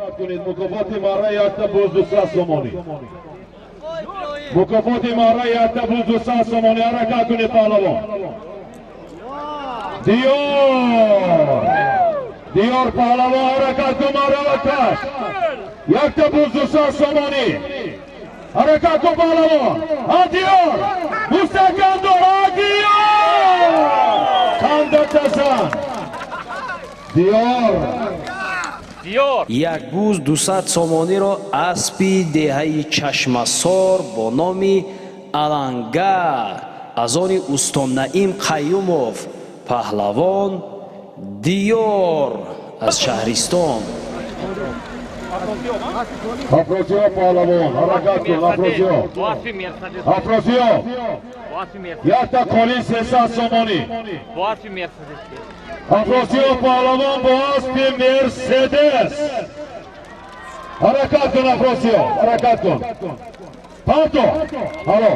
Кунед, мукофоти марра якта буз 200 сомонӣ. Мукофоти марра якта буз 200 сомонӣ. Ҳаракат кунед, паҳлавон. Диёр! Диёр паҳлавон, ҳаракат кун, маррава каш. Якта буз 200 сомонӣ. Ҳаракат кун, паҳлавон. Ҳа, Диёр! Мустаҳкам дор, ҳа, Диёр! Қандата зан. Диёр! Диёр. Як буз 200 сомониро аспи деҳаи Чашмасор бо номи Аланга аз они устон Наим Қаюмов, паҳлавон Диёр аз шаҳристон. Афросиёб паҳлавон, ҳаракат кун, Афросиёб. Бо аспи Мерседес. Афросиёб! Бо аспи Мерседес. Якта қолин 300 сомонӣ. Бо аспи Мерседес. Афросиёб паҳлавон бо аспи Мерседес. Ҳаракат кун, Афросиёб, ҳаракат кун. Парто! Ҳало.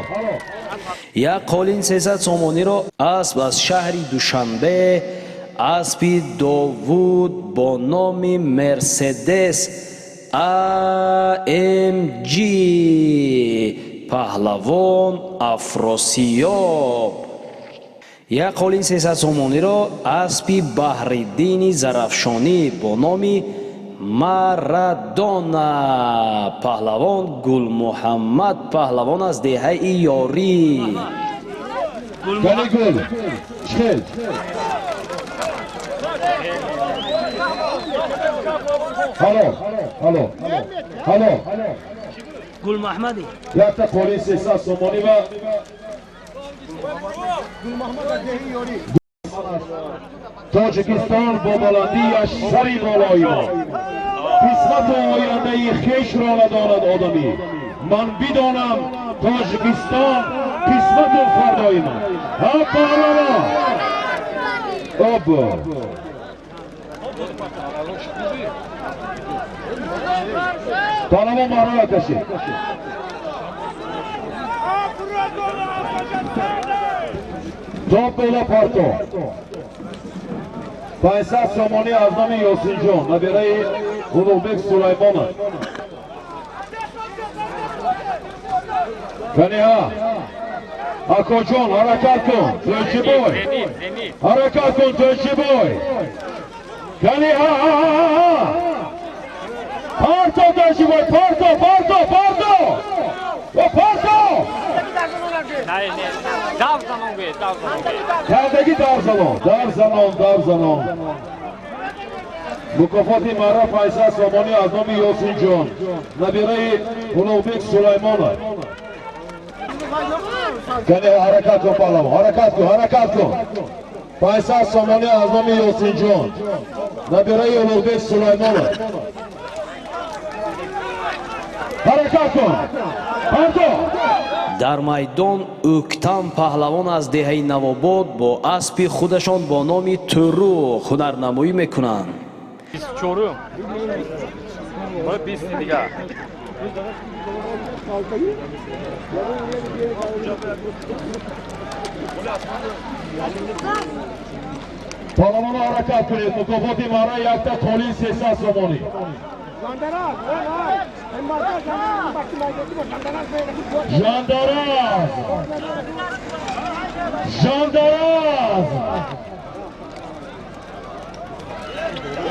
Як қолин 300 сомониро асп аз шаҳри Душанбе, аспи Довуд бо номи Мерседес АМГ, паҳлавон Афросиёб. Як қолин 300 сомониро аспи Баҳриддини Зарафшонӣ бо номи Марадона, паҳлавон Гулмуҳаммад паҳлавон аз деҳаи Ёрӣ. Гали гул. Чхел. Ҳало, ҳало, ҳало. Гулмаҳмади. Якта қолин 300 сомонӣ ва Тоҷикистон бо баландиаш сари болои мо. Қисмату ояндаи хешро надонад одамӣ. Ман бидонам, Тоҷикистон қисмату фардои ман. Ҳа, паҳлавон! Об! Паҳлавон, маро кашид. То бола парто. 500 сомонӣ аз номи Ёсинҷон, набираи Улуғбек Сулаймонов. Каниҳа. Акоҷон, ҳаракат кун, Тӯйчибой. Зенит, Зенит. Ҳаракат кун, Тӯйчибой. Каниҳа, ҳа, ҳа, ҳа, ҳа. Парто, Тӯйчибой, парто, парто, парто. О, парто! Не, не. Дав занон гӯед, дав занон гӯед. Кардаги дар занон, дар занон, дар занон. Мукофоти марра 500 сомонӣ аз номи Ёсинҷон, набираи Улуғбек Сулаймонов. Кане, ҳаракат кун, паҳлавон, ҳаракат кун, ҳаракат кун. 500 сомонӣ аз номи Ёсинҷон, набираи Улуғбек Сулаймонов. Ҳаракат кун. Парто! Дар майдон Ӯктам паҳлавон аз деҳаи Навобод бо аспи худашон бо номи Тӯру ҳунарнамоӣ мекунанд. 24-ум. Бо 20 дигар. Паҳлавонро ҳаракат кунед. Мукофоти марра якта қолин 300 сомонӣ. Жандараз! Жандараз!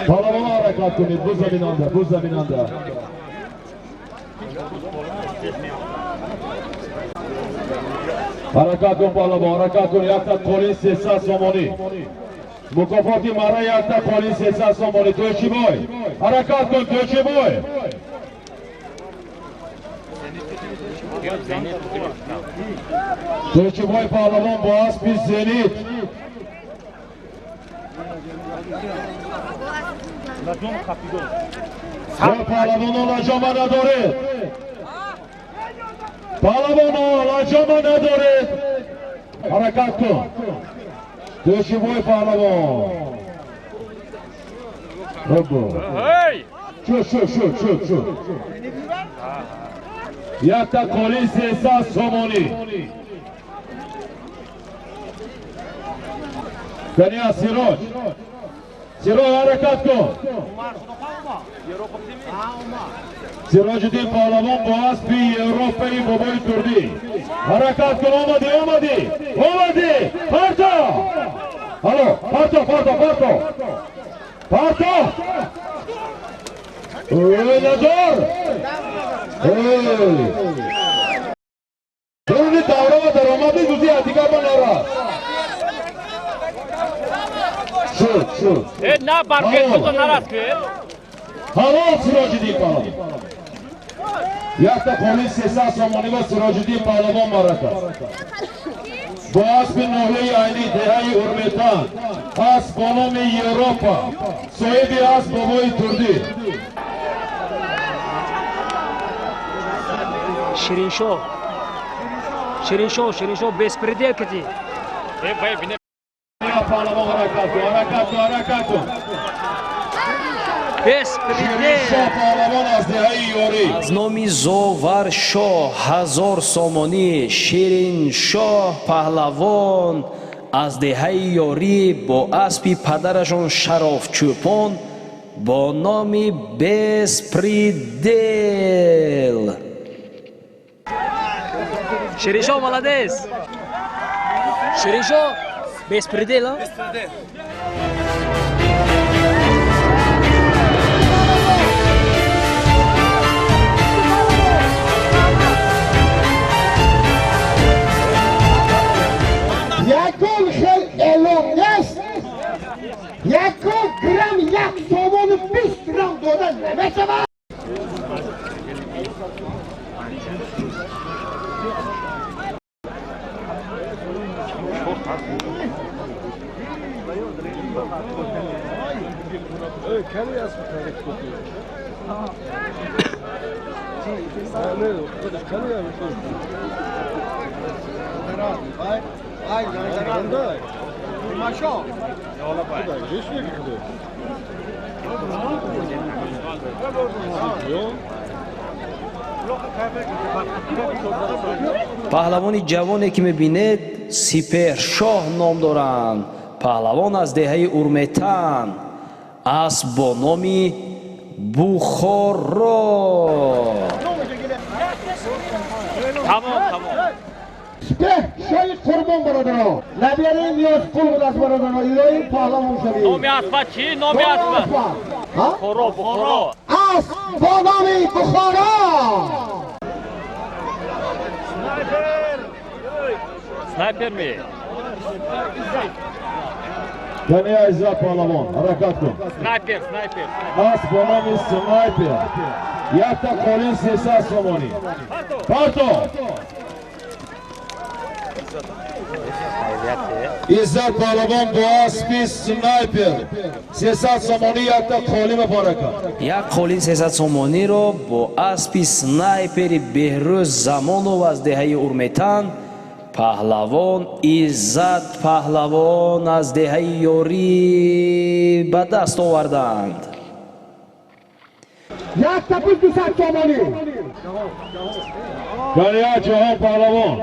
Паҳлавонро ҳаракат кунед. Буза бинанда, буза бинанда. Ҳаракат кун, паҳлавон, ҳаракат кун. Якта қолин 300 сомонӣ. Мукофоти марра якта қолин 300 сомонӣ. Тӯйчибой, ҳаракат кун, Тӯйчибой. Зенит. Тӯйчибой паҳлавон бо аспи Зенит. Ва паҳлавоно, лаҷома надоред. Паҳлавоно, лаҷома надоред. Ҳаракат кун. Тӯйчибой паҳлавон. Обо. Ҳей! Шу, шу, шу, шу, шу. Якта қолин 300 сомонӣ. Каниа, Сироҷ. Сироҷ, ҳаракат кун. Сироҷиддин паҳлавон бо аспи Европаи бобои Турдӣ. Ҳаракат кун, омадӣ, омадӣ, омадӣ, парто! Ало, парто, парто, парто! Парто! Ой, Назар! Ой! Дуруни давра ва даромадӣ дузӣ дигар ба нарас. Шуд, шуд. Э, на баргет бото нарас ки. Ҳалол, Сироҷиддин паҳлавон. Якта қолин 300 сомонӣ ва Сироҷиддин паҳлавон марака. Бо аспи ноҳияи Айнӣ, деҳаи Урметан, асп бо номи Европа, соҳиби асп бобои Турдӣ. Шириншоҳ, Шириншоҳ, Шириншоҳ, беспредел кати. Э, вай бине. Паҳлавон, ҳаракат кун, ҳаракат кун, ҳаракат кун. Беспредел. Шириншоҳ паҳлавон аз деҳаи Ёрӣ. Аз номи Зоваршоҳ 1000 сомонӣ, Шириншоҳ паҳлавон аз деҳаи Ёрӣ бо аспи падарашон Шарофчӯпон бо номи Беспредел. Шириншоҳ молодец. Шириншоҳ, беспредел, а? Ягон хел эълон нест, ягон грамм 1 сомону 20 грамм дода намешавад. Паҳлавони ҷавоне, ки мебинед, Сипершоҳ ном доранд. Паҳлавон аз деҳаи Урметан, асп бо номи Бухоро. Тамом, тамом. Шоҳи Қурбон, бародаро, набираи Ниёзқул будааст, бародаро, илоҳӣ паҳлавон шавӣ. Номи аспа чӣ? Номи аспа? Бухоро, Бухоро. Асп бо номи Бухоро. Снайпер ми? Кани, Иззат паҳлавон, ҳаракат кун. Снайпер, снайпер. Асп бо номи Снайпер. Якта қолин 300 сомонӣ. Парто! Иззат паҳлавон бо аспи Снайпер 300 сомонӣ, якта қолин муборака. Як қолин 300 сомониро бо аспи Снайпери Беҳрӯз Замонов аз деҳаи Урметан паҳлавон Иззат паҳлавон аз деҳаи Ёрӣ ба даст оварданд. Якта буз 200 сомонӣ. Кания, Ҷаҳон паҳлавон,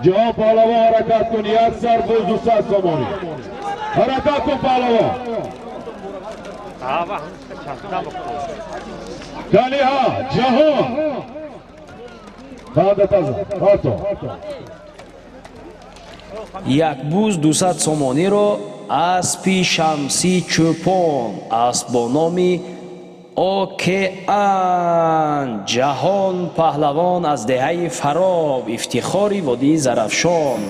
Ҷаҳон паҳлавон, ҳаракат кун. Як сар буз 200 сомонӣ. Ҳаракат кун, паҳлавон. Ава, чандта бухоро. Каниҳа, Ҷаҳон, банда таза, парто. Як буз 200 сомониро аспи Шамсӣ Чӯпон, асп бо номи Океан, Ҷаҳон паҳлавон аз деҳаи Фароб, ифтихори водии Зарафшон.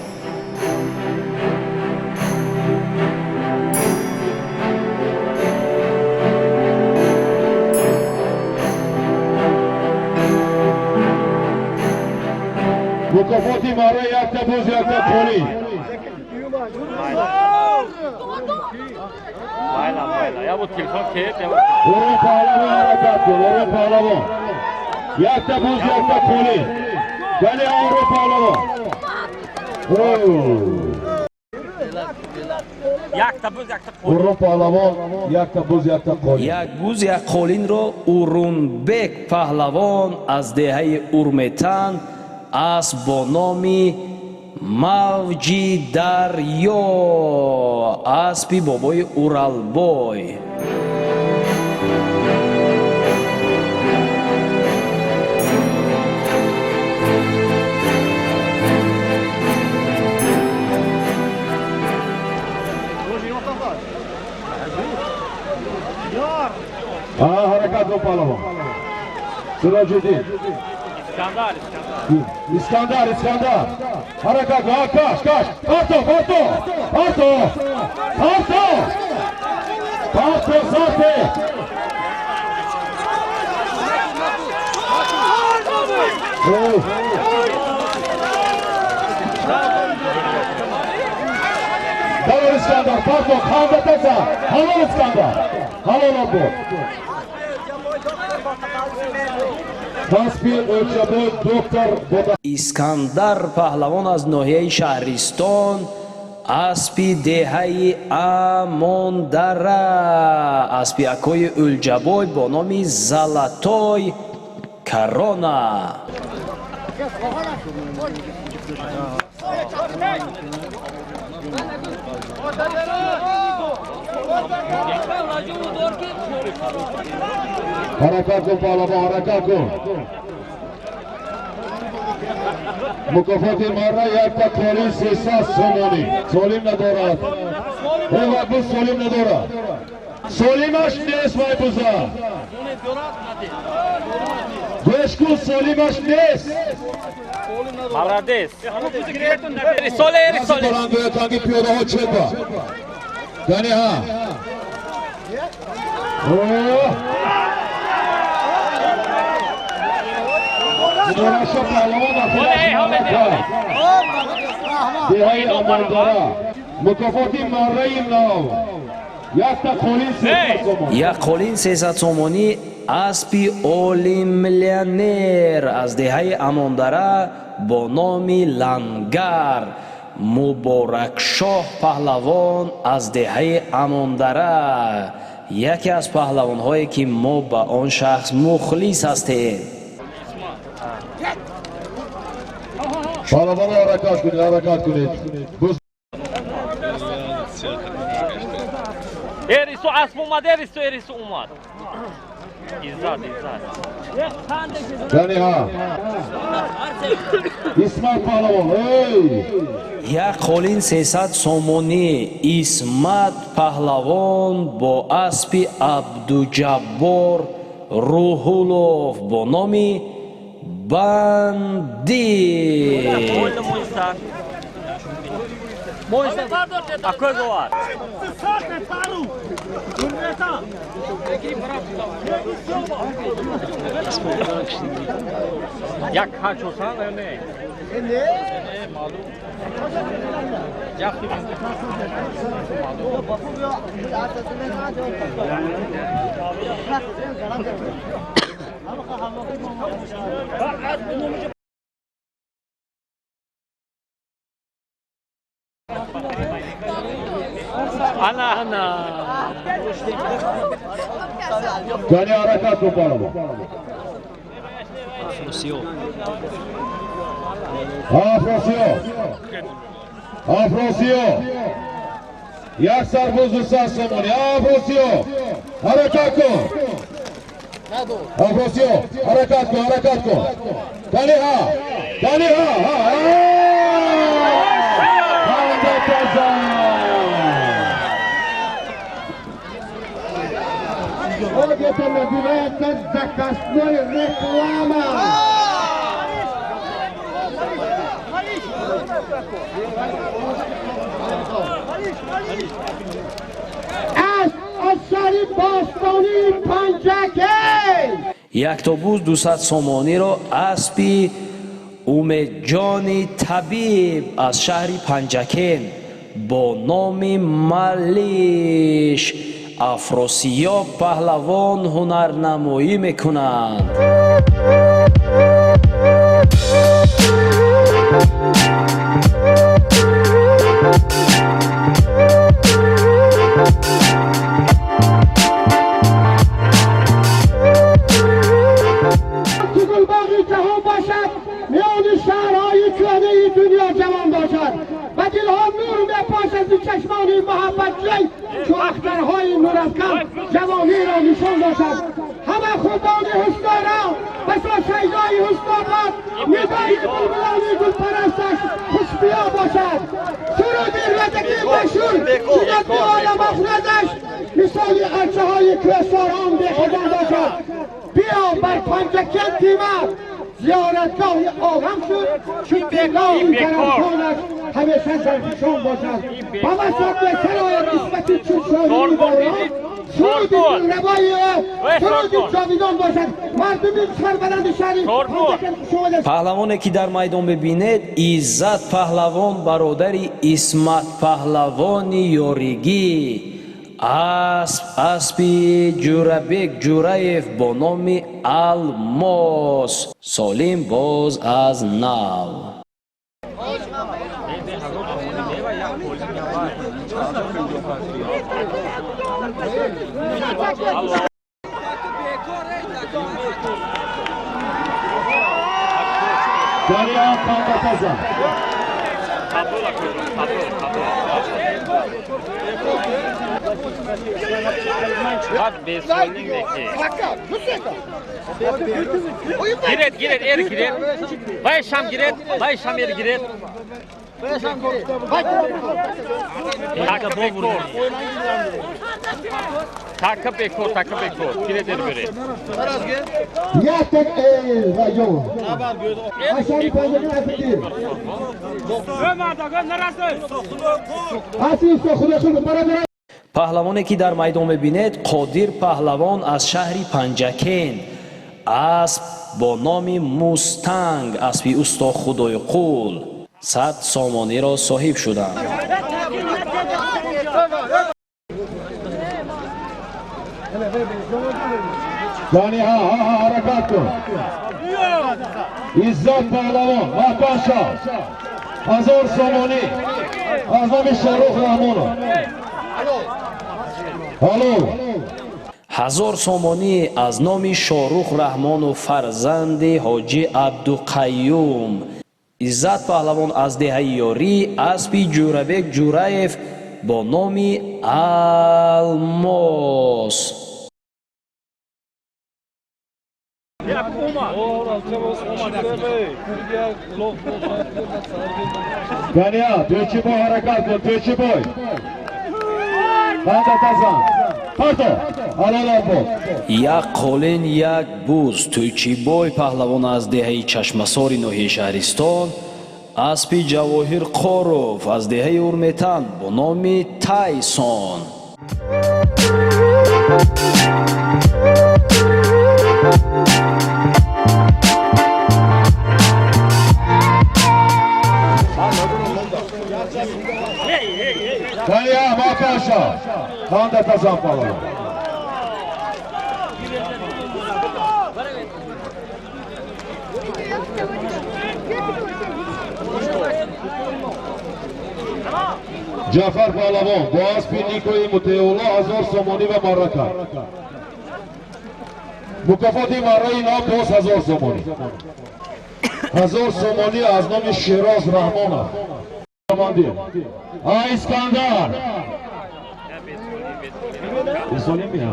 Мукофоти маро якта буз, якта қолин. Майла, майла. Я бу телефон кет, я бу. Урун паҳлавон, ҳаракат кун, Урун паҳлавон. Якта буз, якта қолин. Кани, Урун паҳлавон. Якта буз, якта қолин. Урун паҳлавон, якта буз, якта қолин. Як буз, як қолинро Урунбек паҳлавон аз деҳаи Урметан, асп бо номи Мавҷи Дарё, аспи бобои Уралбой. Ҳаракат кун, паҳлавон Сироҷиддин. Искандар, Искандар. Искандар, Искандар, ҳаракат кун. Каш, каш, парто, парто, парто, парто, парто, сарте. Эй. Давай, Искандар, парто, хандатаса. Ҳалол, Искандар, ҳалол буд. Аспи Олҷабой доктор Бода. Искандар паҳлавон аз ноҳияи Шаҳристон, аспи деҳаи Амондара, аспи акои Ӯлҷабой бо номи Золотой Корона. Ҳаракат кун, паҳлавон, ҳаракат кун. Мукофоти марра якта қолин 300 сомонӣ. Солим надорад ва буз, солим надорад, солимаш нест. Вай буза, гӯш кун, солимаш нест. Молодец. Рисоле, рисоле. Баландгӯятанги пиёдаҳо чепа гани ҳа. О! Муборакшо паҳлавон дар Ҳоле, ҳоле, деҳаи Амондара. Мукофоти марраи нав якта қолин 300 сомон. Як қолин 300 сомонӣ, аспи Олиммиллионер аз деҳаи Амондара бо номи Лангар. Муборакшоҳ паҳлавон аз деҳаи Амондара, яке аз паҳлавонҳое, ки мо ба он шахс мухлис ҳастем. Паҳлавонро ҳаракат кунед, ҳаракат кунед. Буз. Эрису асп омад, Эрису, Эрису омад. Иззат, Иззат. Гани ҳа, Исмат паҳлавон, эй! Як қолин 300 сомонӣ, Исмат паҳлавон бо аспи Абдуҷаббор Рӯҳулов бо номи Бандит. Больно мой сар. Мой сар. Акой бовар. Як ҳачосан ё не? Не, маълум. Як. Ана. Ана. Гани, ҳаракат кун, паҳлавон. Афросиёб. Афросиёб, Афросиёб, як сарбуз 200 сомонӣ. Афросиёб, ҳаракат кун. Афросиёб, ҳаракат кун, ҳаракат кун. Гани ҳа, гани ҳа, ҳа, ҳанда таза. Это называется заказной реклама. Аз асари бостонии Панҷакент. Яктобуз 200 сомониро аспи Умедҷони Табиб аз шаҳри Панҷакент бо номи Малиш. Афросиёб паҳлавон ҳунарнамоӣ мекунанд. Ту гулбоғи ҷаҳон бошад, миёни шаҳрҳои кӯҳнаи дунё ҷавон бошад. Шаҳри муҳаббатҷӯй чу ахтарҳои нурафкан ҷавониро нишон бошад. Ҳама хубони ҳусноро басо шайдои ҳуснобод, нидои булбулони гулпарасташ хушбиё бошад. Суруди рӯдакии машҳур чунон олам афрозаш мисоли арчаҳои кӯҳсорон бехазон бошад. Биё бар Панҷакенти ма зиёратгоҳи олам шуд, чун бегоҳи карамхонаш ҳамеша зарфишон бошад. Ба васат сарояд нисбати чун шоҳини борон, суруди дилравои ӯ суруди ҷовидон бошад. Мардуми сарбаланди шаҳри Панҷакент хуш омадед. Паҳлавоне ки дар майдон бибинед, Иззат паҳлавон, бародари Исмат паҳлавони Ёригӣ, асп аспи Ҷӯрабек Ҷӯраев бо номи Алмос, солим боз аз нав. Дарья Пандатаза. Giret, giret, er giret. Vay Şam giret, vay Şam er giret. Takı bekor. Takı bekor, takı bekor. Giret er bere. Як эй вайо. Ашари Панҷакент асити. Аси усто Худоқул бародарон. Паҳлавоне ки дар майдон мебинед, Қодир паҳлавон аз шаҳри Панҷакент, асп бо номи Мустанг, аспи усто Худойқул, 100 сомониро соҳиб шуданд. Дани ҳа ҳа ҳа ҳаракат кун. Иззат паҳлавон, Маҳпаша. 1000 сомонӣ аз номи Шоҳрух Раҳмонов. Ҳало. 1000 сомонӣ аз номи Шоҳрух Раҳмонов, фарзанди ҳоҷи Абдуқаюм. Иззат паҳлавон аз деҳаи Ёрӣ, аспи Ҷӯрабек Ҷӯраев бо номи Алмос. Дания, Тӯйчибой ҳаракат кун, Тӯйчибой. Пандатазан. Парто. Алалабо. Як қолин, як буз. Тӯйчибой паҳлавон аз деҳаи Чашмасори ноҳияи Шаҳристон, аспи Ҷавоҳир Қоров аз деҳаи Урметан бо номи Тайсон. Дания, Маҳпаша. Пандатазан паҳлавон. Ҷафар паҳлавон бо аспи Никои Мутеулло 1000 сомонӣ ва маррака. Мукофоти марраи нав боз 1000 сомонӣ. 1000 сомонӣ аз номи Шероз Раҳмонов. Командир. А Искандар. Бисолим миҳа.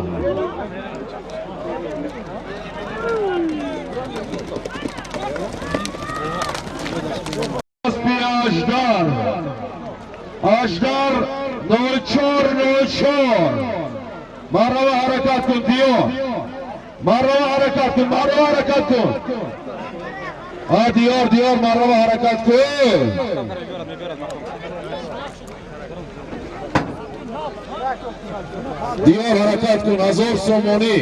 Аспи Аждар. Аждар 0404. Марава ҳаракат кун, Диёр. Марава ҳаракат кун, марава ҳаракат кун. А Диёр, Диёр, марава ҳаракат кун. Диёр ҳаракат кун, 1000 сомонӣ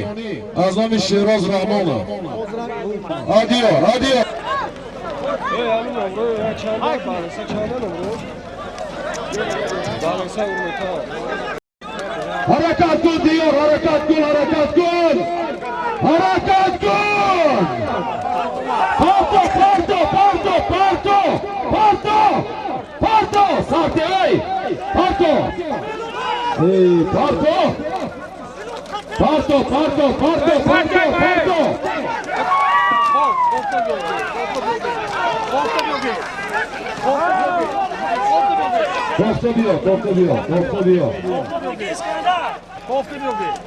аз номи Шероз Раҳмонов. А Диёр, а Диёр. Ҳаракат кун, Диёр, ҳаракат кун, ҳаракат кун. Ҳаракат кун. Парто, парто, парто, парто, парто, парто, сарти, эй, парто. Эй, парто. Парто, парто, парто, парто, парто. Тофта биё, тофта биё, тофта биё.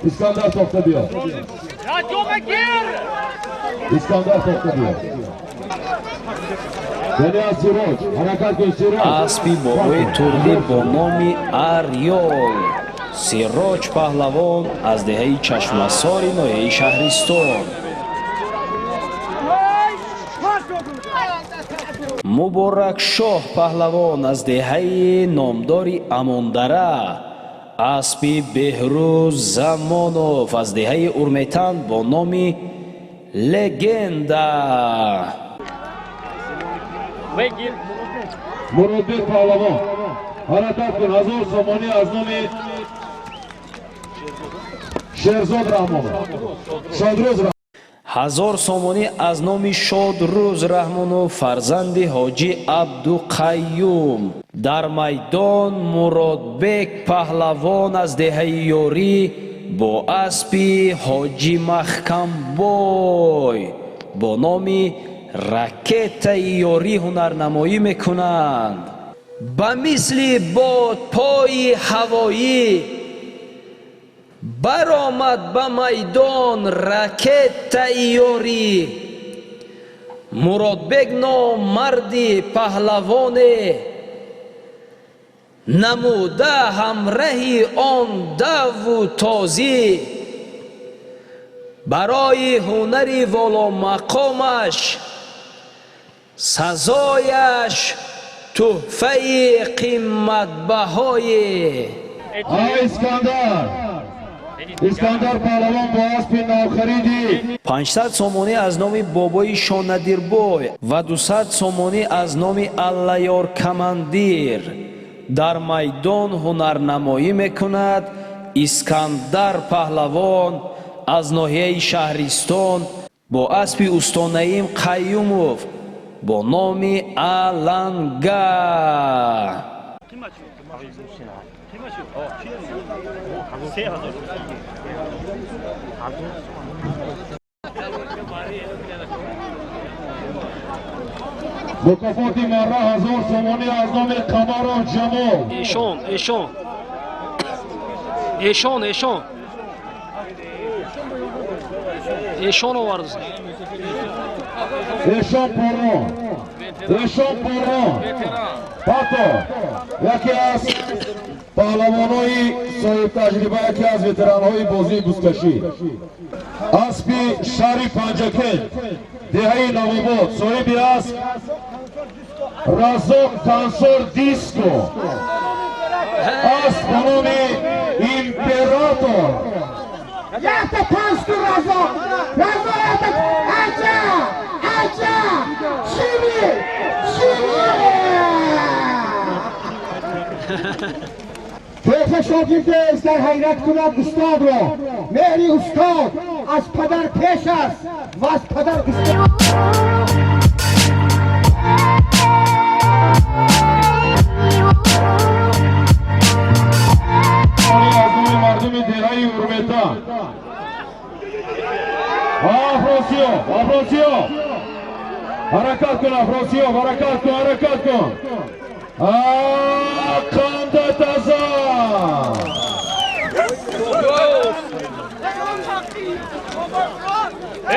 Искандар, тофта биё. Искандар, тофта биё. Яъне аз Сироҷ, ҳаракат кун, Сироҷ. Аспи бобои Турдӣ бо номи Арёл, Сироҷ паҳлавон аз деҳаи Чашмасори ноҳияи Шаҳристон. Муборакшоҳ паҳлавон аз деҳаи номдори Амондара, аспи Беҳрӯз Замонов аз деҳаи Урметан бо номи Легенда. Муродбек паҳлавон, ҳаракат кун. 1000 сомонӣ аз номи Шерзод Раҳмонов, Шодрӯз. 1000 сомонӣ аз номи Шодрӯз Раҳмонов, фарзанди ҳоҷӣ Абдуқаюм. Дар майдон Муродбек паҳлавон аз деҳаи Ёрӣ бо аспи ҳоҷӣ Маҳкамбой бо номи Ракетаи Ёрӣ ҳунарнамоӣ мекунанд. Ба мисли бодпои ҳавоӣ баромад ба майдон Ракетаи Ёрӣ. Муродбек номарди паҳлавоне намуда, ҳамраҳи он даву тозӣ. Барои ҳунари воломақомаш сазояш тӯҳфаи қиматбаҳое. Искандар, Искандар паҳлавон бо аспи навхариди. 500 сомонӣ аз номи бобои Шонадирбой ва 200 сомонӣ аз номи Аллаёр Камандир. Дар майдон ҳунарнамоӣ мекунад Искандар паҳлавон аз ноҳияи Шаҳристон бо аспи Устонаим Қаюмов бо номи Аланга. Мукофоти марра 1000 сомонӣ аз номи Қамаров Ҷамол. Эшон, эшон, эшон, эшон, эшон овард. Эшон Порон, Эшон Порон ҳатто яке аз паҳлавонои соҳибтаҷриба, яке аз ветеранҳои бозии бузкашӣ. Аспи шаҳри Панҷакент, деҳаи Навобод, соҳиби асп Раззоқ Тансор Диско, асп ба номи Император. Якта панҷту Раззоқ, Раззоқ, якта. Аҷа, аҷа, чими, чими. Кайфа шогирдест дар ҳайрат кунад устодро? Меҳри устод аз падар пеш аст ва аз падар устод. Аз номи мардуми деҳаи Урметан. Афросиёб, Афросиёб, ҳаракат кун. Афросиёб, ҳаракат кун, ҳаракат кун. Қанда таза.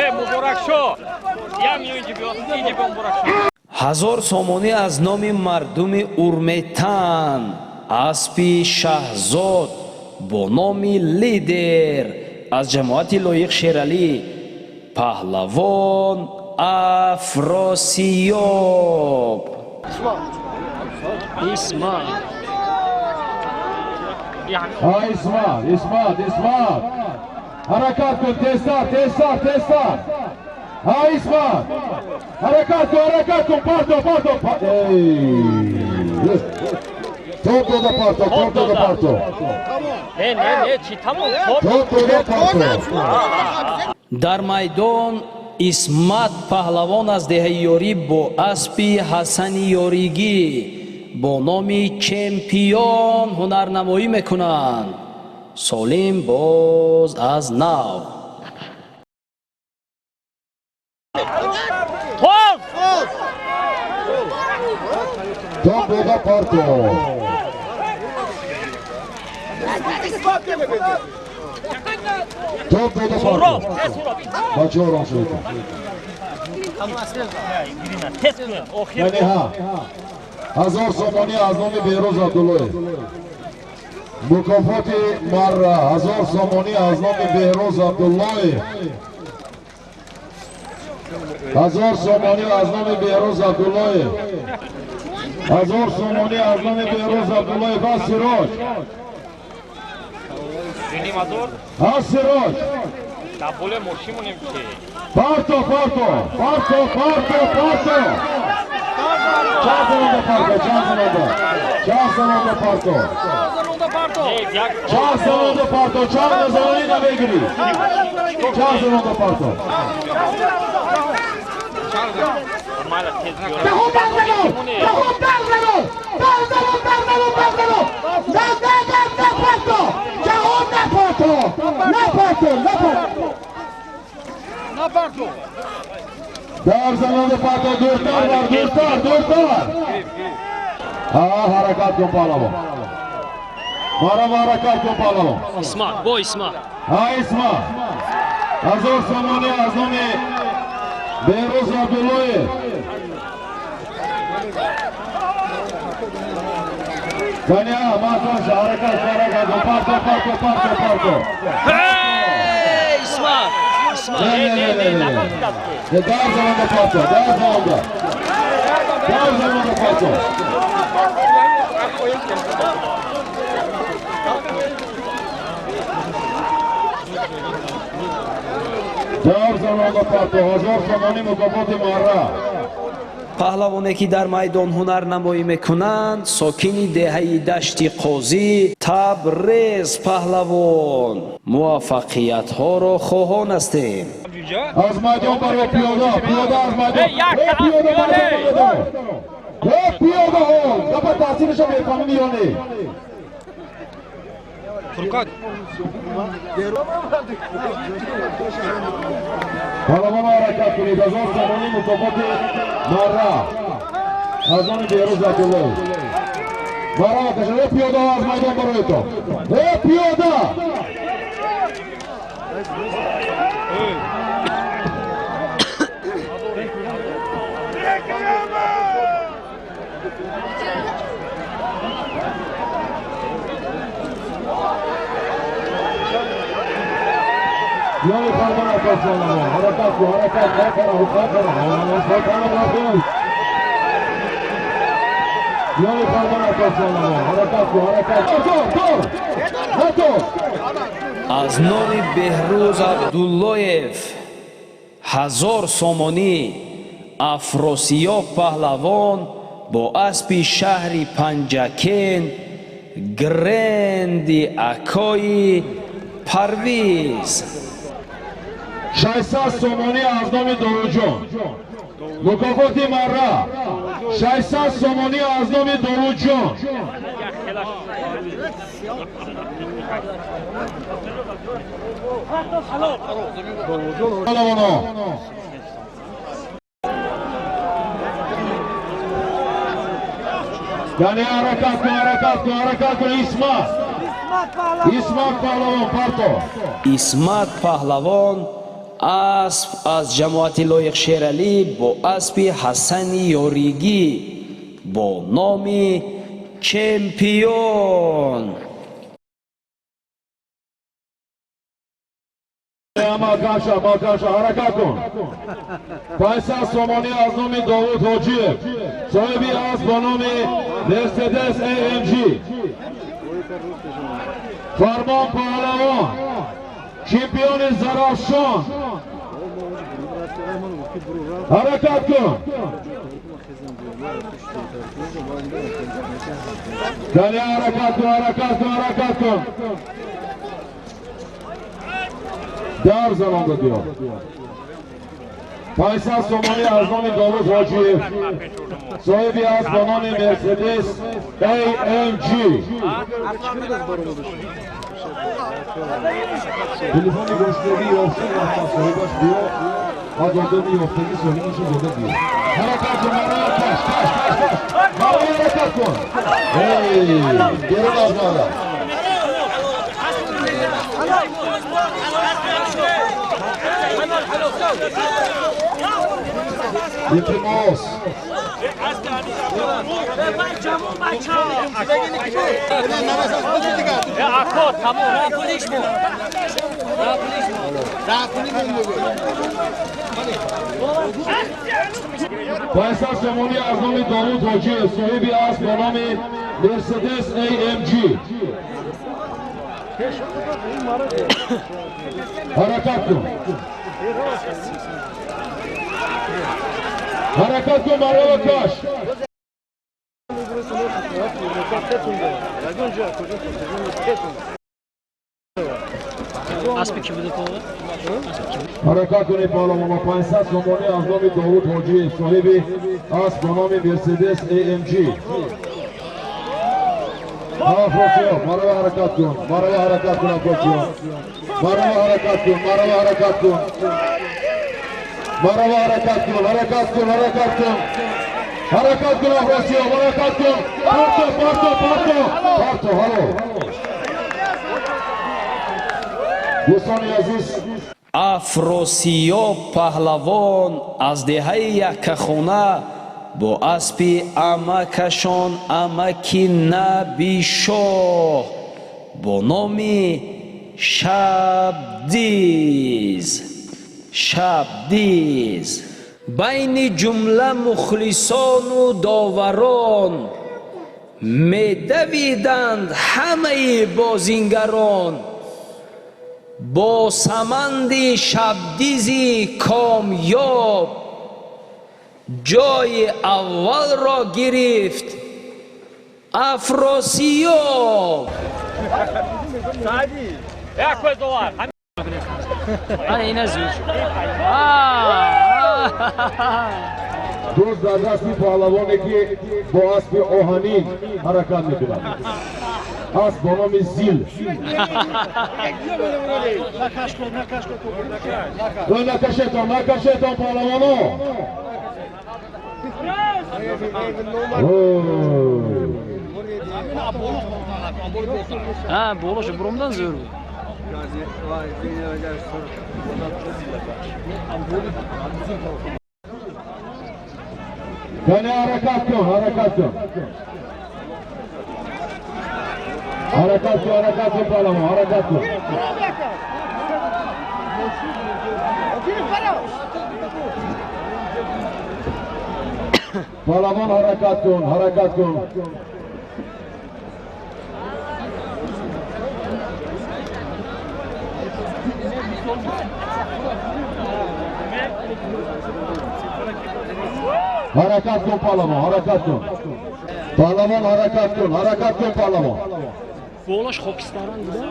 Э, Муборакшо, ям инҷи биё, инҷи биё, Муборакшо. 1000 сомонӣ аз номи мардуми Урметан, аспи Шаҳзод бо номи Лидер аз ҷамоати Лоиқ Шералӣ, паҳлавон Афросиёб. Исма. Исмат, Исмат, Исмат, ҳаракат кун, тезтар, тезтар, тезтар. Исмат, ҳаракат кун, ҳаракат кун. Парто, парто. Топ дода парто, топ дода парто. Не, не, не, чӣ тамом? Топ дода парто. Дар майдон Исмат паҳлавон аз деҳаи Ёрӣ бо аспи Ҳасани Ёригӣ бо номи Чемпион ҳунарнамоӣ мекунанд. Солим боз аз нав. Тоз. Топ дода парто. Топ дода парто. Бачаҳо ором шавед. Яъне ҳа. 1000 сомонӣ аз номи Беҳрӯз Абдуллоев. Мукофоти марра 1000 сомонӣ аз номи Беҳрӯз Абдуллоев. 1000 сомонӣ аз номи Беҳрӯз Абдуллоев. 1000 сомонӣ аз номи Беҳрӯз Абдуллоев ва Сироҷ. Ҳа Сироҷ. Парто, парто, парто, парто, парто. Чанд сомонда парто, чанд сомонда. Чанд сомонда парто. Чанд сомонда парто, чанд назарани намегирӣ. Чанд сомонда парто. Ҷаҳон барзанон! Ҷаҳон барзанон! Барзанон, барзанон, барзанон! На, на, на, на парто! Ҷаҳон на парто! На парто, на парто! На парто! Дар замони парто дуртар бар, дуртар, дуртар! Ҳа, ҳаракат кун паҳлавон. Марама ҳаракат кун паҳлавон. Исмат, бо Исмат. Ҳа, Исмат. 1000 сомонӣ аз номи Беҳрӯз Абдуллоев. Даня, маҳкам ша, ҳаракат, ҳаракат кун. Парто, парто, парто, парто. Исмат! Исмат! Не, не, не, не, не. Не, дар замонда парто, дар замонда. Дар замонда парто. Дар замонда парто, 1000 сомонӣ мукофоти марра. Паҳлавоне ки дар майдон ҳунарнамоӣ мекунанд, сокини деҳаи Дашти Қозӣ Табрез паҳлавон. Муваффақиятҳоро хоҳон ҳастем. Аз майдон баро пиёда, пиёда аз майдон. Э, пиёда баро. Э, пиёдаҳо, гапа таъсирашо мефаҳмӣ ё не? Фурқат. Паҳлавон ҳаракат кунед. 1000 сомонӣ мукофоти марра аз номи Беҳрӯз Абдуллоев. Марра кашад. Э, пиёдаҳо аз майдон бароятон. Э, пиёда! Ёни фармон атос паҳлавон. Ҳаракат кун, ҳаракат, ҳаракат, ҳаракат. Ёни фармон атос паҳлавон. Ҳаракат кун, ҳаракат. Тор, тор! Натор! Аз номи Беҳрӯз Абдуллоев 1000 сомонӣ Афросиёб паҳлавон бо аспи шаҳри Панҷакент Гренди Акои Парвиз. 600 сомонӣ аз номи Доруҷон. Мукофоти марра 600 сомонӣ аз номи Доруҷон. Паҳлавоно. Яъне ҳаракат кун, ҳаракат кун, ҳаракат кун, Исмат. Исмат паҳлавон, парто. Исмат паҳлавон асп аз ҷамоати Лоиқ Шералӣ бо аспи Ҳасани Ёригӣ бо номи Чемпион. Маҳкам ша, маҳкам ша, ҳаракат кун. 500 сомонӣ аз номи Довуд Ҳоҷиев, соҳиби асп бо номи Мерседес AMG. Фармон паҳлавон, чемпиони Зарафшон. Ҳаракат кун. Дания ҳаракат кун, ҳаракат кун, ҳаракат кун. Дар замонда биё. 500 сомонӣ аз номи Довуд Ҳоҷиев, соҳиби асп бо номи Мерседес AMG. Телефони гӯшнагӣ ёфтӣ рафта соҳибаш биё, аз одами ёфтагӣ соҳибашо дода биё. Ҳаракат кун, марра каш, каш, каш, каш. Марра ҳаракат кун. Эй, берун аз марра. Илтимос. Панҷсад сомонӣ аз номи Довуд Ҳоҷиев, соҳиби асп бо номи Мерседес AMG. Ҳаракат кун. Ҳаракат кун, марава каш. Аспи ки буда то? Ҳаракат кунед паҳлавон. 500 сомонӣ аз номи Довуд Ҳоҷиев, соҳиби асп бо номи Мерседес AMG. Афросиёб, марава ҳаракат кун, марава ҳаракат кун, Афросиёб. Марава ҳаракат кун, марава ҳаракат кун. Марава ҳаракат кун, ҳаракат кун, ҳаракат кун. Ҳаракат кун, Афросиёб, ҳаракат кун. Парто, парто, парто. Парто, ҳало. Дӯстони азиз, Афросиёб паҳлавон аз деҳаи Яккахона бо аспи амакашон амаки Набишоҳ бо номи Шабдиз. Шабдиз. Байни ҷумла мухлисону доварон медавиданд ҳамаи бозингарон. Бо саманди Шабдизи комёб ҷои аввалро гирифт Афросиёб. Ана ина зуд. Дӯст дар дасти паҳлавоне ки бо аспи оҳанин ҳаракат мекунад. Асп бо номи Зил. Накашетон, накашетон паҳлавоно. Ha, болош буромдан зӯр буд. Кане ҳаракат кун, ҳаракат кун. Ҳаракат кун, ҳаракат кун паҳлавон, ҳаракат кун. Паҳлавон ҳаракат кун, ҳаракат кун. Ҳаракат кун паҳлавон, ҳаракат кун. Паҳлавон ҳаракат кун, ҳаракат кун паҳлавон. Болош хокистаран буда.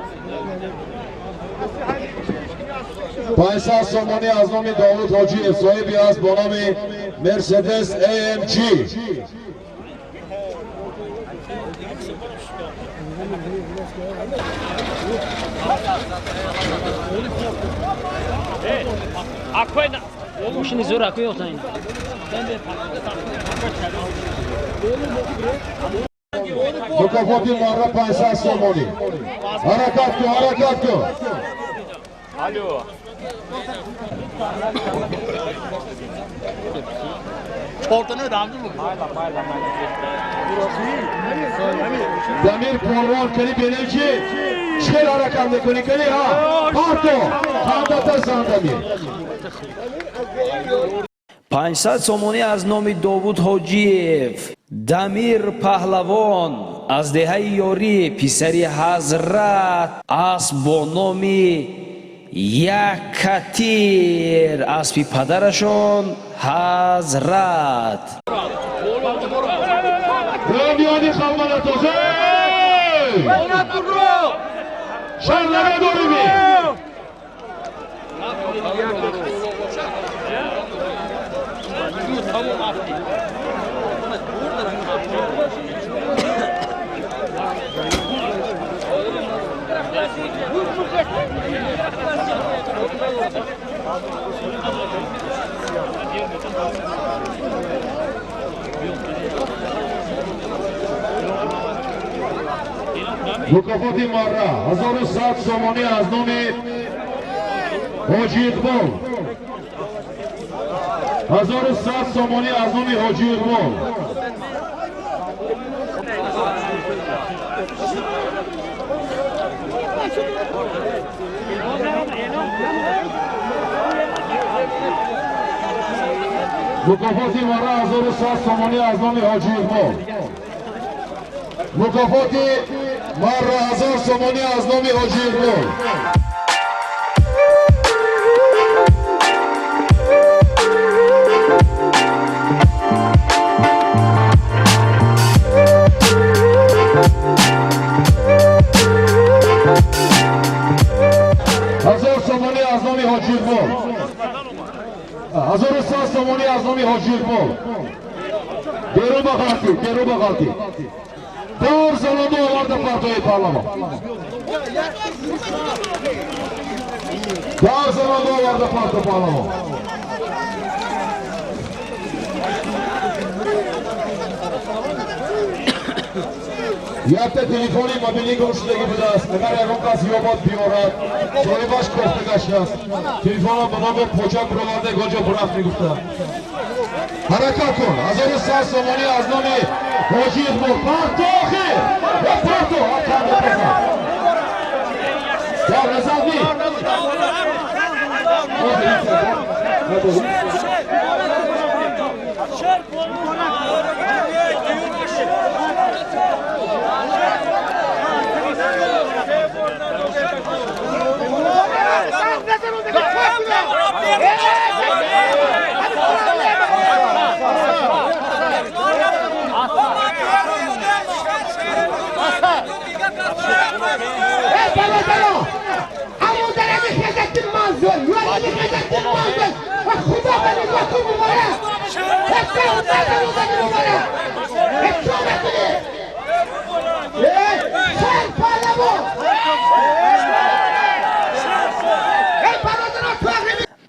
500 сомонӣ аз номи Довуд Ҳоҷиев, соҳиби асп бо номи Мерседес AMG. Мошини зӯр акӯ ёфтан ина. Мукофоти марра 500 сомонӣ. Ҳаракат кун, ҳаракат кун. Дамир Порвон кани бинем чи чӣ ҳаракат мекунӣ, кани ҳа. Парто, хандата зан Дамир. 500 сомонӣ аз номи Довуд Ҳоҷиев, Дамир паҳлавон аз деҳаи Ёрӣ, писари Ҳазрат, асп бо номи Яккатир, аспи падарашон Ҳазрат. Ромиёни халманатозе! Шарлара дорими! Мукофоти марра 1100 сомонӣ аз номи Ҳоҷи Иқбол. 1100 сомонӣ аз номи Ҳоҷи Иқбол. Мукофоти марра 1100 сомонӣ аз номи Ҳоҷи Иқбол. Мукофоти марра 1000 сомонӣ аз номи Ҳоҷи Иқбол. 1000 сомонӣ аз номи Ҳоҷи Иқбол. 1100 сомонӣ аз номи Ҳоҷи Иқбол. Берун ба ғалтӣ, берун ба ғалтӣ. Дар занонду оварда партои паҳлавон. Дар занонду оварда парто паҳлавон. Якта телефони мобилӣ гум шудагӣ будааст. Агар ягон кас ёбад биёрад, соҳибаш кофта гаштааст. Телефонро ба номи почак бироварда ягон ҷо бурафт мегуфта. Ҳаракат кун. 1100 сомонӣ аз номи Ҳоҷи Иқбол. Парто охир! Парто! Дар назар ни.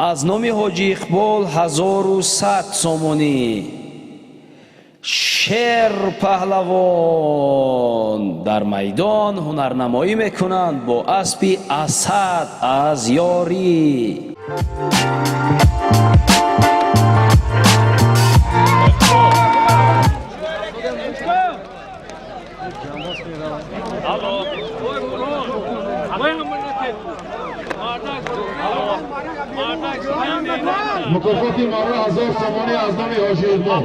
Аз номи Ҳоҷи Иқбол 1100 сомонӣ. Шер паҳлавон дар майдон ҳунарнамоӣ мекунанд бо аспи Асад аз ёрӣ. Мукофоти марра 1000 сомонӣ аз номи Ҳоҷи Иқбол.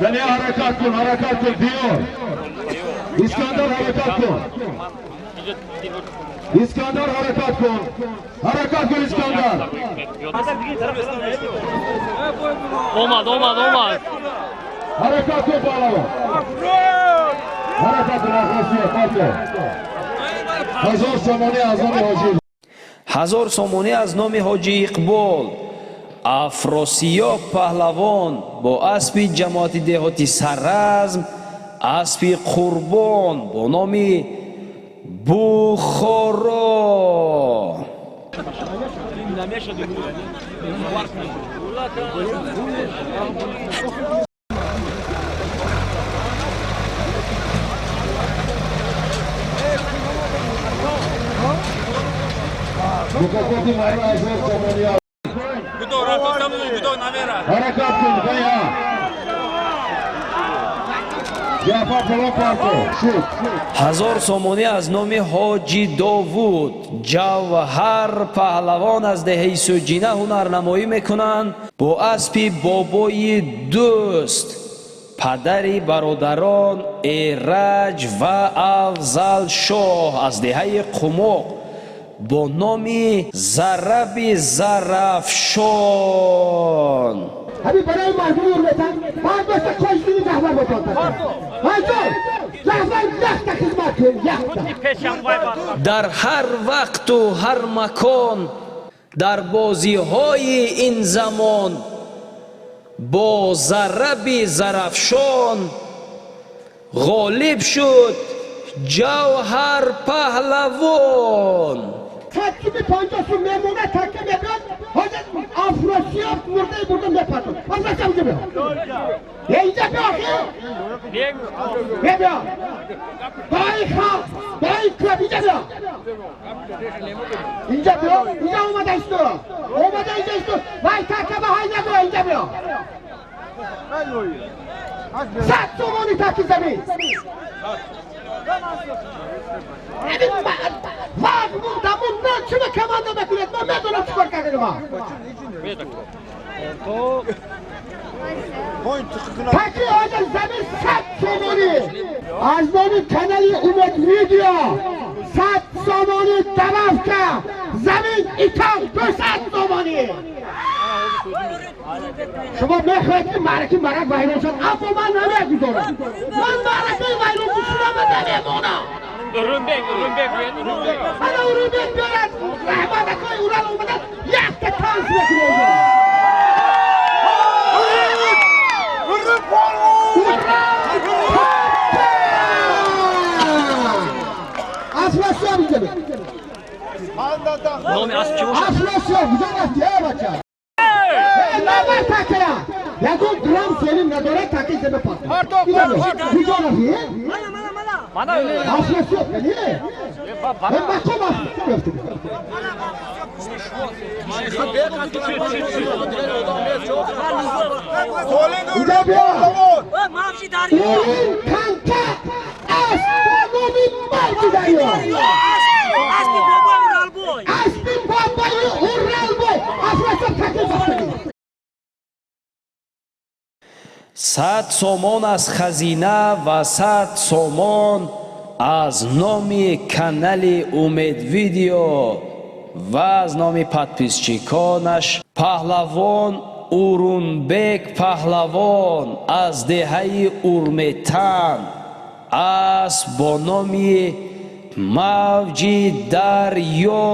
Яъне ҳаракат кун, ҳаракат кун, биёр. Искандар ҳаракат кун. Искандар ҳаракат кун. Ҳаракат кун Искандар. Омад, омад, омад. Ҳаракат кун паҳлавон. Ҳаракат кун Афросиёб, парто. 1000 сомонӣ аз номи Ҳоҷи Иқбол. 1000 сомонӣ аз номи Ҳоҷи Иқбол. Афросиёб паҳлавон бо аспи ҷамоати деҳоти Сарразм, аспи Қурбон бо номи Бухоро. Мукофоти марра 1000 сомонӣ. Ҳаракат кун, бая. Ҷаъфар фалон парто. Шуд. 1000 сомонӣ аз номи Ҳоҷи Довуд. Ҷавҳар паҳлавон аз деҳаи Суҷина ҳунарнамоӣ мекунанд бо аспи бобои дӯст, падари бародарон Эраҷ ва Афзалшоҳ аз деҳаи Қумоқ бо номи Зараби Зарафшон. ҳамин барои мардуми Урметан ман дошта коштини Ҷаъфар бошад. Ҳайҷон, Ҷаъфар якта хизмат кун, якта. Дар ҳар вақту ҳар макон, дар бозиҳои ин замон бо Зараби Зарафшон ғолиб шуд Ҷавҳар паҳлавон. 150 сум мемона, таке мебиёд. Ҳозир Афросиёб мурдаи бурда мепартод. Афросиёб, инҷа биё, е, инҷа биё, охи, бебиё. Баи халқ, баи кӯб, инҷа биё, инҷа биё, инҷа омада исто, омада инҷа исто. Вай, така ба ҳай нагӯ, инҷа биё. 100 сомони таки замин. Вақ мурдамун чима команда мекунед? Ман медонам чӣ кор кардани. Таки ҳозир замин 100 сомонӣ аз номи канали Умед Видео, 100 сомонӣ добавка замин итон 200 сомонӣ. Шумо мехоҳед, ки маъраки марак вайрон шад, аммо ман намегузорам. Ман маъракаи вайрон кушудама намемонам. Урунбек, Урунбек, Урунбек. Ана Урунбек биёрад. Раҳмат, акои Урал омадад, якта танс мекунад. Ура! Афросиёб, инҷа бия. Номи асп чӣ бошад? Афросиёб, куҷо рафти, э бача? Э, навар такая! Ягон грамм солим надорад, таки зеба пас. Куҷо рафти, э? Мана. Афросиёб, кани? Э, мақом Афросиёб ёфти. Инҷа биё. Урин танка асп бо номи Мавҷи Дарё. Аспи бобои Уралбой. Афросиёб, таки бастагӣ. 100 сомон аз хазина ва 100 сомон аз номи канали Умед Видео ва аз номи подписчиконаш паҳлавон Урунбек паҳлавон аз деҳаи Урметан, асп бо номи Мавҷи Дарё,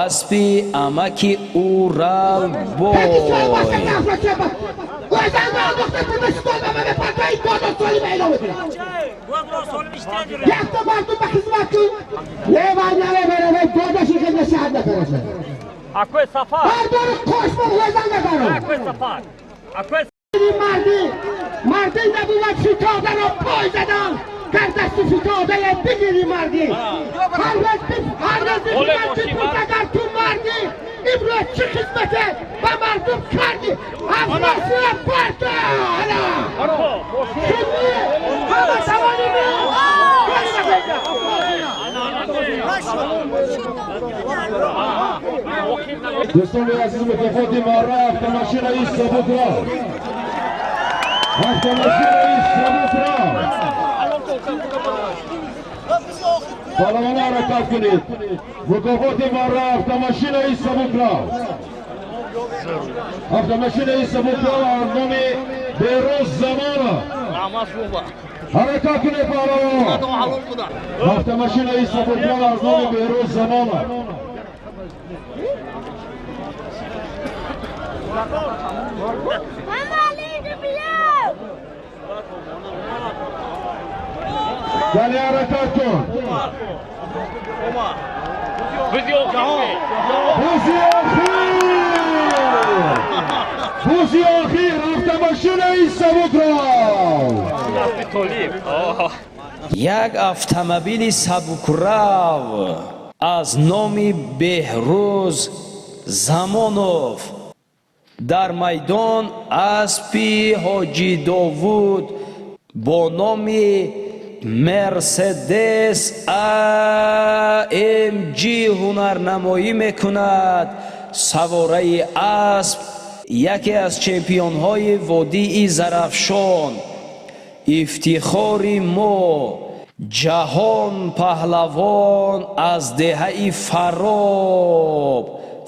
аспи амаки Уралбой. Таки чой бастагӣ, Афросиёб. O'zan андохта бурда стол ба ман партои додо солим эълон мекунад. Якта мардум ба хизмат кун. Не, вай намебара, вай додаши хидмат шаҳад накараса. Акои Сафар. Бардори қошма o'zан накарам. Акои Сафар. Акои. Марди марди набувад фитодаро пой задан, гар дасти фитодае бигири марди. Ҳар рӯз ҳар рӯз бихизмат бипурс, агар ту марди, имрӯз чӣ хизмате ба мардум кардӣ? Афросиёб, парто ана шуни ҳама тавони. Дӯстони азиз, мукофоти марра автомашинаи сабукро, автомашинаи сабукро. Паҳлавона, ҳаракат кунед. Мукофоти марра автомашинаи сабукро, автомашинаи сабукро аз номи Берӯз Замонов. Ҳаракат кунед, паҳлавон. Автомашинаи сабукро аз номи Берӯз Замонов. Вале, ҳаракат кун. Бузи охир. Бузи охир, бузи охир, автомашинаи сабукро. Аспи Толиб. Як автомобили сабукрав аз номи Беҳрӯз Замонов. Дар майдон аспи Ҳоҷи Довуд бо номи Мерседес АМГ ҳунарнамоӣ мекунад. Савораи асп яке аз чемпионҳои водии Зарафшон, ифтихори мо, Ҷаҳон паҳлавон аз деҳаи Фароб,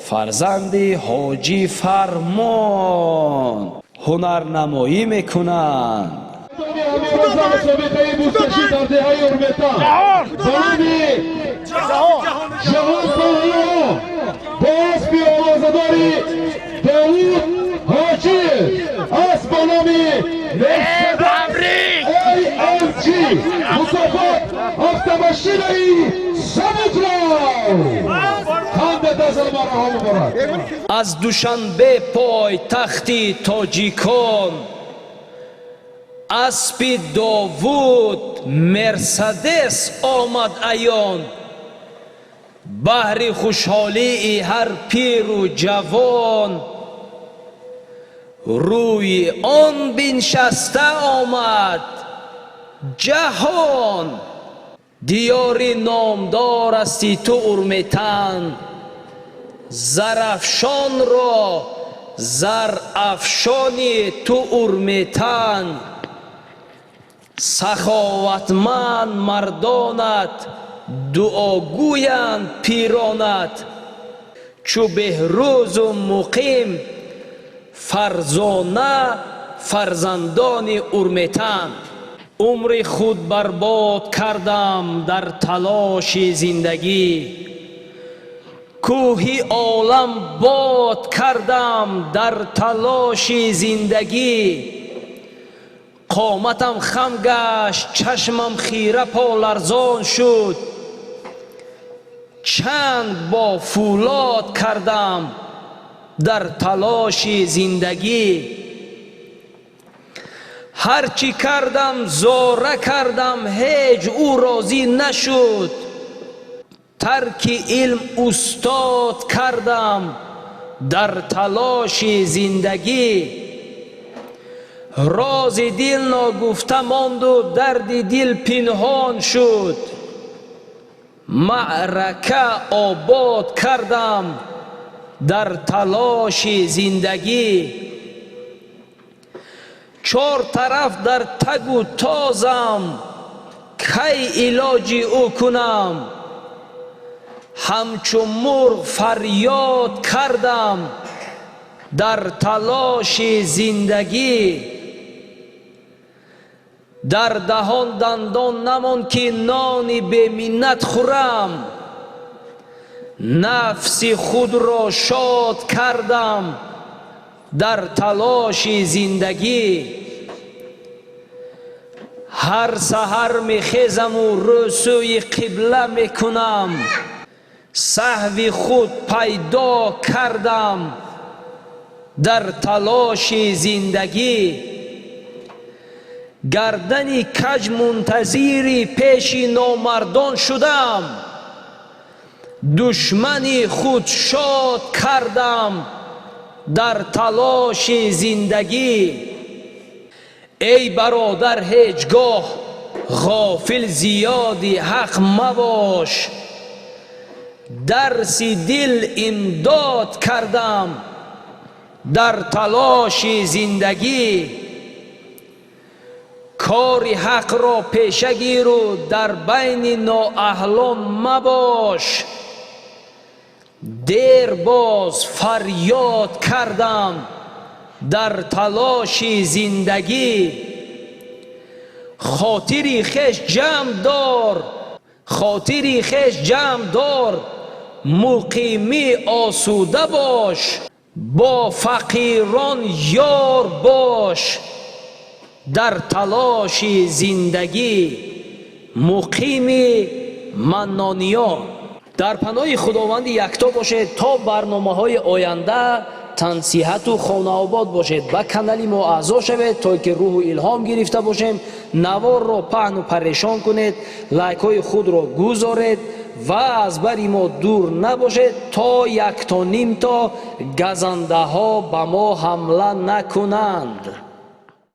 фарзанди Ҳоҷӣ Фармон ҳунарнамоӣ мекунанд. Мусобиқаи бузкашӣ дар деҳаи Урметан ба номи Ҷаҳон паҳлавон бо аспи овозадори Довуд Ҳоҷиев, асп бо номи Мерседес AMG, мукофот автомашинаи сабукро. муборак. Аз Душанбе, пойтахти тоҷикон, аспи Довуд Мерседес омад аён. Баҳри хушҳолии ҳар пиру ҷавон, рӯи он биншаста омад ҷаҳон. Диёри номдор асти ту Урметан, Зарафшонро зарафшони ту Урметан. Саховатманд мардонат, дуогӯянд пиронат, чу Беҳрӯзу Муқим фарзона, фарзандони Урметан. Умри худ барбод кардам дар талоши зиндагӣ, кӯҳи олам бод кардам дар талоши зиндагӣ. Қоматам хам гашт, чашмам хира поларзон шуд, чанг бо фӯлод кардам дар талоши зиндагӣ. Ҳарчи кардам, зора кардам, ҳеҷ ӯ розӣ нашуд, тарки илм устод кардам дар талоши зиндагӣ. Рози дил ногуфта монду дарди дил пинҳон шуд, маърака обод кардам дар талоши зиндагӣ. Чор тараф дар тагу тозам, кай илоҷи ӯ кунам, ҳамчу мурғ фарёд кардам дар талоши зиндагӣ. Дар даҳон дандон намонд, ки нони беминнат хӯрам, нафси худро шод кардам дар талоши зиндагӣ. Ҳар саҳар мехезаму рӯ сӯи қибла мекунам, саҳви худ пайдо кардам дар талоши зиндагӣ. Гардани каҷ мунтазири пеши номардон шудам, душмани худ шод кардам дар талоши зиндагӣ. Эй бародар, ҳеҷ гоҳ ғофил зиёди ҳақ мабош, дарси дил имдод кардам дар талоши зиндагӣ. Кори ҳақро пеша гиру дар байни ноаҳлон мабош, дер боз фарёд кардам дар талоши зиндагӣ. Хотири хеш ҷамъ дор, хотири хеш ҷамъ дор, муқимӣ осуда бош, бо фақирон ёр бош дар талоши зиндагӣ. Муқими Маннониён. Дар паноҳи Худованди якто бошед то барномаҳои оянда. Тансиҳату хонаобод бошед. Ба канали мо аъзо шавед, то ки рӯҳу илҳом гирифта бошем. Наворро паҳну парешон кунед, лайкҳои худро гузоред ва аз бари мо дур набошед, то яктонимто газандаҳо ба мо ҳамла накунанд.